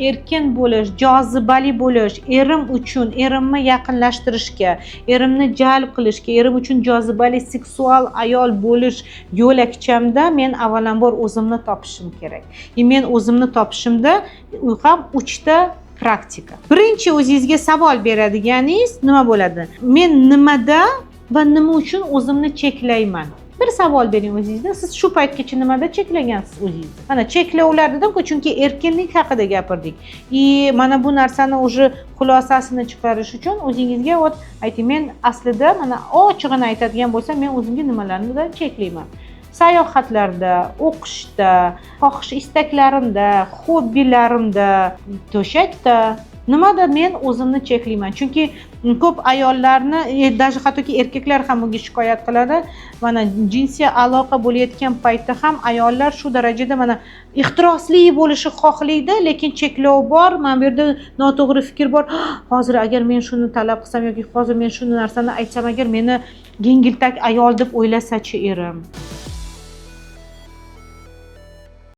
Erkin bo'lish, jozibali bo'lish, erim uchun, erimni yaqinlashtirishga, erimni jalb qilishga, erim uchun jozibali seksual ayol bo'lish yo'lakchamda men avvalambor o'zimni topishim kerak. И men o'zimni topishimda u ham uchta praktika. Birinchi o'zingizga savol beradiganingiz nima bo'ladi? Men nimada va nima uchun o'zimni cheklayman? Bir savol bering o'zingizga: siz shu paytgacha nimada cheklagansiz o'zingizni? Mana cheklovlar dedim-ku, chunki erkinlik haqida gapirdik. И mana bu narsani уже xulosasini chiqarish uchun o'zingizga, вот, ayting: men aslida, mana ochig'ini aytadigan bo'lsam, men o'zimga nimalarni cheklayman? Sayohatlarda, o'qishda, xohish istaklarimda, hobbilarimda, to'shakda, nimada men o'zimni cheklayman? Chunki ko'p ayollarni, даже hattoki erkaklar ham bunga shikoyat qiladi. Mana jinsiy aloqa bo'layotgan paytda ham ayollar shu darajada mana ehtirosli bo'lishni xohlaydi, lekin cheklov bor. Mana bu yerda noto'g'ri fikr bor: hozir agar men shuni talab qilsam yoki hozir men shu narsani aytsam, agar meni yengiltak ayol deb o'ylasachi erim.